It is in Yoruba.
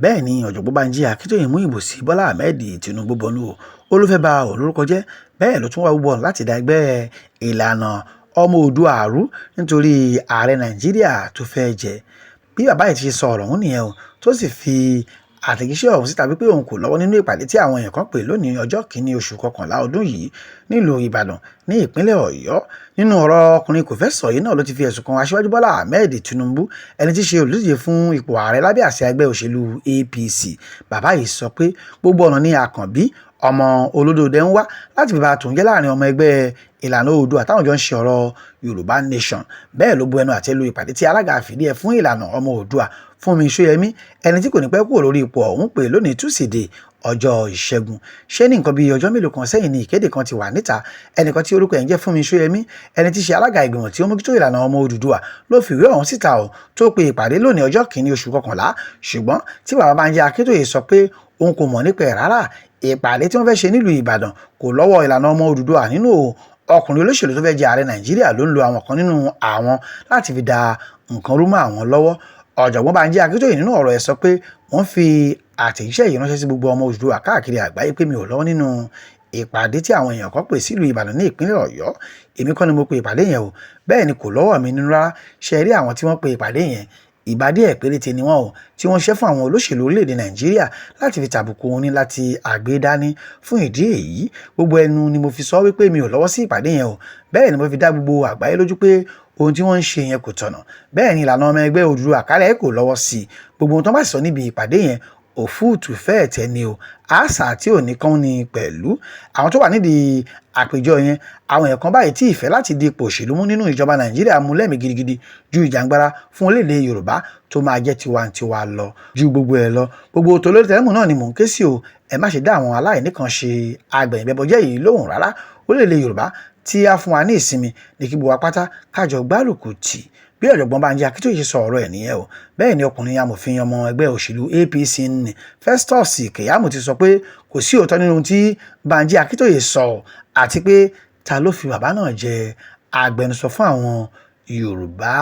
Bẹ́ẹ̀ ni Ọ̀jọ̀gbọ́n Banji Akíntóyè mú ìbò sí Bọ́lá Ahmed Tinubu bọnú o. Ó ló fẹ́ ba òun lórúkọ jẹ́, bẹ́ẹ̀ ló tún wá gbogbo ọ̀nà láti da ẹgbẹ́ Ìlànà Ọmọ Oòduà rú nítorí ààrẹ Nàìjíríà tó fẹ́ jẹ. Bí bàbá yìí ti ṣe sọ ọ̀rọ̀ ọ̀hún nìyẹn o, tó sì fi àtẹ̀jíṣẹ́ ọ̀hún síta wípé òun kò lọ́wọ́ nínú ìpàdé tí àwọn èèyàn kan pè lónìí ọjọ́ kìíní oṣù kọkànlá ọdún yìí nílùú Ìbàdàn ní ìpínlẹ̀ Ọ̀yọ́. Nínú ọ̀rọ̀ ọkùnrin kò fẹ́ sọ yìí náà ló ti fi ẹ̀sùn kan Aṣíwájú Bọ́lá Ahmed Tinubu, ẹni tí í ṣe olùdíje fún ipò ààrẹ lábẹ́ àsíá ẹgbẹ́ òṣèlú APC. Bàbá yìí sọ pé gbogbo ọ̀nà ni Àkànbí ọmọ olódòdẹ ń wá láti fi ba tòun jẹ́ láàrin ọmọ ẹgbẹ́ Ìlànà Oòduà táwọn jọ ń ṣe ọ̀rọ̀ Yorùbá Nation. Bẹ́ẹ̀ ló bu ẹnu àtẹ́ lu ìpàdé tí alága fìdíhẹ fún Ìlànà Ọmọ Oòduà Fúnmi Ṣóyẹmí, ẹni tí kò ní pẹ́ kúrò lórí ipò ọ̀hún, pè lónìí Túsìdeè ọjọ́ Ìṣẹ́gun. Ṣé ní nǹkan bíi ọjọ́ mélòó kan sẹ́yìn ni ìkéde kan ti wà níta? Ẹnìkan tí orúkọ ẹ̀ ń jẹ́ Fúnmi Ṣóyẹmí, ẹni tí í ṣe alága ìgbìmọ̀ tí ó mójútó Ìlànà Ọmọ Odùduwà, ló fi ìwé ọ̀hún síta ò tó pe ìpàdé lónìí ọjọ́ kìíní oṣù kọkànlá. Ṣùgbọ́n tí bàbá Banji Akíntóyè sọ pé òun kò mọ̀ nípa ẹ̀ rárá. Ìpàdé tí wọ́n fẹ́ ṣe nílùú Ìbàdàn kò lọ́wọ́ Ìlànà Ọmọ Odùduwà nínú o. Ọkùnrin olóṣèlú tó fẹ́ jẹ ààrẹ Nàìjíríà ló ń lo àwọn kan nínú àwọn láti fi da nǹkan rú mọ́ àwọn lọ́wọ́. Ọ̀jọ̀gbọ́n Banji Akíntóyè nínú ọ̀rọ̀ ẹ̀ sọ pé wọ́n fi àtẹ̀jíṣẹ́ yìí ránṣẹ́ sí gbogbo ọmọ Odùduwà káàkiri àgbáyé pé mi ò lọ́wọ́ nínú ìpàdé tí àwọn èèyàn kan pè sílùú Ìbàdàn ní ìpínlẹ̀ Ọ̀yọ́. Èmi kọ́ ni mo pe ìpàdé yẹn o, bẹ́ẹ̀ ni kò lọ́wọ́ mi nínú rárá. Ṣe rí àwọn tí wọ́n pe ìpàdé yẹn, ìbádí ẹ̀ péréte ni wọ́n o, tí wọ́n ṣiṣẹ́ fún àwọn olóṣèlú orílẹ̀-èdè Nàìjíríà láti fi tàbùkù òun ní láti àgbédání. Fún ìdí èyí, gbogbo ẹnu ni mo fi sọ wípé mi ò lọ́wọ́ sí ìpàdé yẹn o. Bẹ́ẹ̀ ni mo fi dá gbogbo àgbáyé lójú pé ohun tí wọ́n ń ṣe yẹn kò tọ̀nà. Bẹ́ẹ̀ ni Ìlànà Ọmọ Ẹgbẹ́ Oòduà kálẹ̀ kò lọ́wọ́ sí i. Gbogbo ohun tó bá sọ níbi ìpàdé yẹn, òfúùtù fẹ́ẹ̀ tẹ̀ ni o, àṣà tí ò ní kán ni pẹ̀lú. Àwọn tó wà nídìí àpèjọ yẹn, àwọn èèyàn kan báyìí tí ìfẹ́ láti di ipò òṣèlú mú nínú ìjọba Nàìjíríà mú lẹ́mìí gidigidi ju ìjàngbara fún orílẹ̀-èdè Yorùbá tó máa jẹ́ tiwantiwa lọ. Ju gbogbo ẹ̀ lọ, gbogbo tolórí tẹlẹ́mù náà ni mò ń ké sí o. Ẹ má ṣe dá àwọn aláìníkan ṣe agbẹ̀yìnbẹbọjẹ́ yìí lóhùn rárá. Orílẹ̀-èdè Yorùbá tí á fún wa ní ìsinmi ní kí gbogbo wa pátá kájọ gbárùkù tì. Bí Ọ̀jọ̀gbọ́n Banji Akíntóyè ṣe sọ ọ̀rọ̀ ẹ̀ nìyẹn o. Bẹ́ẹ̀ ni ọkùnrin amòfin ọmọ ẹgbẹ́ òṣèlú APC ní Festus Keyamo ti sọ pé kò sí òótọ́ nínú ohun tí Banji Akíntóyè sọ, àti pé ta ló fi bàbá náà jẹ agbẹnusọ fún àwọn Yorùbá.